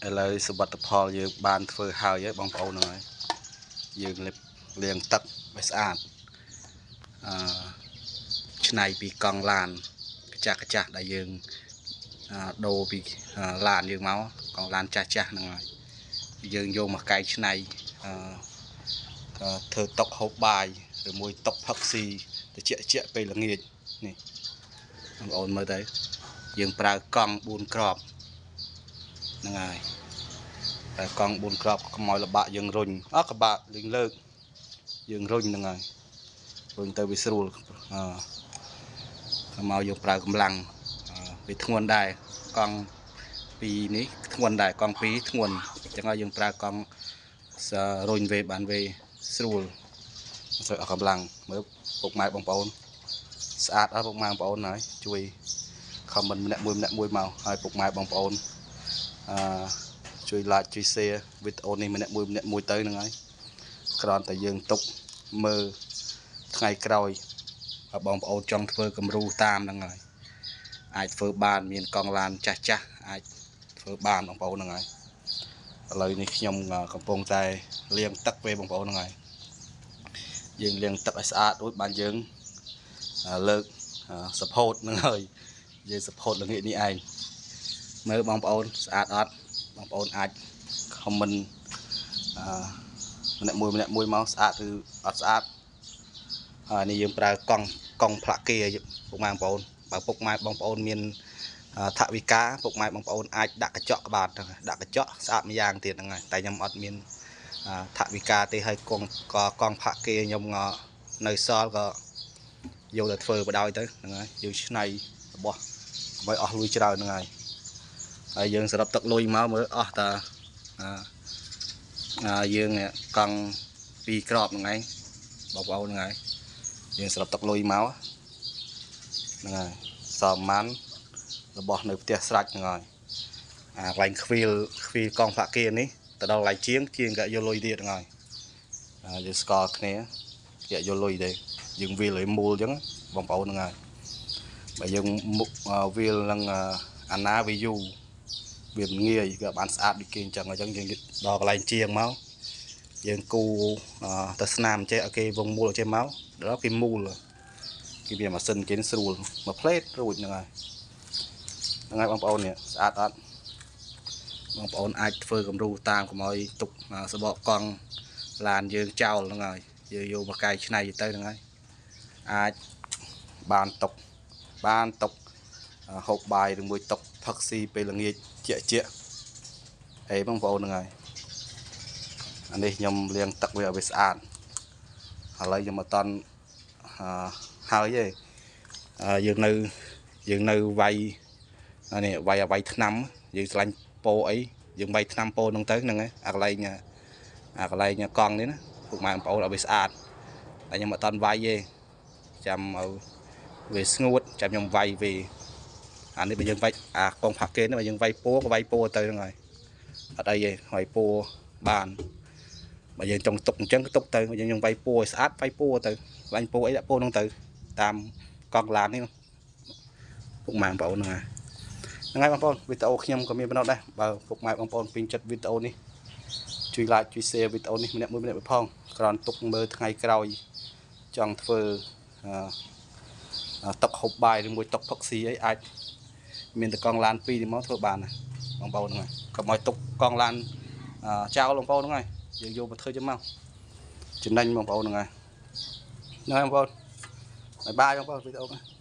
ឥឡូវសវត្ថផលយើងបានធ្វើហើយហើយបងប្អូនហ្នឹងហើយយើងលាងទឹកឲ្យស្អាតអឺឆ្នៃពីកង់ឡានកចាស់កចាស់ដែលយើងដូរពីឡានយើងមកកង់ឡានចាស់ចាស់ហ្នឹងហើយយើងយកមកកែច្នៃអឺធ្វើតុកហូបបាយឬមួយតុកផឹកស៊ីតិចតិចពេលល្ងាចនេះបងប្អូនមើលទៅយើងប្រើកង់4គ្រាប់ហ្នឹងហើយតែកង់4គ្រាប់កុំឲ្យលបាក់យើងរុញអត់កបាក់លេងលើកយើងរុញហ្នឹងហើយរុញទៅវាស្រួលអឺមកយើងប្រើកម្លាំងវាធ្ងន់ដែរកង់2នេះធ្ងន់ដែរកង់2ធ្ងន់អញ្ចឹងហើយយើងប្រើកង់រុញវេបានវេស្រួលអត់សូវអស់កម្លាំងមើលពុកម៉ែបងប្អូនស្អាតអត់ពុកម៉ែបងប្អូនហើយជួយ comment ម្នាក់មួយម្នាក់មួយមកហើយពុកម៉ែបងប្អូនអឺជួយ like ជួយ share វីដេអូនេះម្នាក់មួយម្នាក់មួយទៅហ្នឹងហើយគ្រាន់តែយើងទុកមើលថ្ងៃក្រោយបើបងប្អូនចង់ធ្វើគំរូតាមហ្នឹងហើយអាចធ្វើបានមានកង់ឡានចាស់ចាស់អាចធ្វើបានបងប្អូនហ្នឹងហើយឥឡូវនេះខ្ញុំកំពុងតែលាងទឹកពេលបងប្អូនហ្នឹងហើយយើងលាងទឹកឲ្យស្អាតរួចបានយើងលើក support ហ្នឹងហើយយើង support ល្ងាចនេះឯងមើលបងប្អូនស្អាតអត់បងប្អូនអាច comment អឺម្នាក់មួយម្នាក់មួយមកស្អាតឬអត់ស្អាតហើយនេះយើងប្រើកង់កង់ផ្លាក់គេពុកម៉ែបងប្អូនបើពុកម៉ែបងប្អូនមានថវិកាពុកម៉ែបងប្អូនអាចដាក់កញ្ចក់ក្បាទដាក់កញ្ចក់ស្អាតម្យ៉ាងទៀតហ្នឹងហើយតែខ្ញុំអត់មានថវិកាទេហើយកង់កង់ផ្លាក់គេខ្ញុំនៅសល់ក៏យកទៅធ្វើបដ ாய் ទៅហ្នឹងហើយយើងឆ្នៃរបស់កុំឲ្យអស់លុយច្រើនហ្នឹងហើយហើយយើងសរុបទឹកលុយមកមើលអស់តាយើងកង់2ក្របហ្នឹងឯងបងប្អូនហ្នឹងហើយយើងសរុបទឹកលុយមកហ្នឹងហើយសមម៉ាន់របស់នៅផ្ទះស្រាច់ហ្នឹងហើយអាកន្លែងខ្វៀលខ្វៀលកង់ផ្លាក់គេនេះទៅដល់កន្លែងជាងជាងក៏យកលុយទៀតហ្នឹងហើយយើងស្គាល់គ្នាគេយកលុយទេយើងវាលឲ្យមូលអញ្ចឹងបងប្អូនហ្នឹងហើយបើយើងវាលនឹងអាណាវាយូរវាមិនងាយវាបានស្អាតដូចគេអញ្ចឹងអញ្ចឹងយើងដល់កន្លែងជាងមកយើងគូទៅស្នាមចេះឲ្យគេវងមូលចេះមកដល់គេមូលគេមានម៉ាស៊ីនគេស្រួលមួយផ្លេតរួចហ្នឹងហើយហ្នឹងហើយបងប្អូននេះស្អាតអត់បងប្អូនអាចធ្វើគំរូតាមកុំឲ្យទុកសបកកង់ឡានយើងចោលហ្នឹងហើយយើងយកមកកែច្នៃទៅហ្នឹងហើយអាចបានទុកបានទុកហូបបាយឬមួយតុកផឹកស៊ីពេលល្ងាចជាក់ជាក់អេបងប្អូនហ្នឹងហើយអានេះខ្ញុំលាងទឹកវាឲ្យវាស្អាតឥឡូវខ្ញុំអត់តន់ហើយទេយើងនៅវាយនេះវាយឲ្យថ្នាំយើងឆ្លាញ់ពោអីយើងវាយថ្នាំពោហ្នឹងទៅហ្នឹងហើយអាកន្លែងអាកន្លែងកង់នេះណាពុកម៉ែបងប្អូនឲ្យវាស្អាតតែខ្ញុំអត់តន់វាយទេចាំឲ្យវាស្ងួតចាំខ្ញុំវាយវាអានេះបើយើងវាយអាកងផាក់គេនេះបើយើងវាយពោក៏វាយពោទៅហ្នឹងហើយអត់អីទេវាយពោបានបើយើងចង់ទុកអញ្ចឹងទុកទៅយើងយើងវាយពោឲ្យស្អាតវាយពោទៅបាញ់ពោអីដាក់ពោហ្នឹងទៅតាមកង់ឡាននេះពុកម៉ែបងប្អូនហ្នឹងហើយហ្នឹងហើយបងប្អូនវីដេអូខ្ញុំក៏មានប៉ុណ្ណោះដែរបើពុកម៉ែបងប្អូនពេញចិត្តវីដេអូនេះជួយ like ជួយ share វីដេអូនេះម្នាក់មួយម្នាក់ផងគ្រាន់ទុកមើលថ្ងៃក្រោយចង់ធ្វើតុកហូបបាយឬមួយតុកផឹកស៊ីអីអាចមានតកង់ឡាន2នេះមកធ្វើបានណាបងប្អូនហ្នឹងហើយកុំឲ្យទុកកង់ឡានចោលបងប្អូនហ្នឹងហើយយើងយកមកធ្វើចឹងមកចំណេញបងប្អូនហ្នឹងហើយហ្នឹងហើយបងប្អូនបាយបាយបងប្អូនវីដេអូ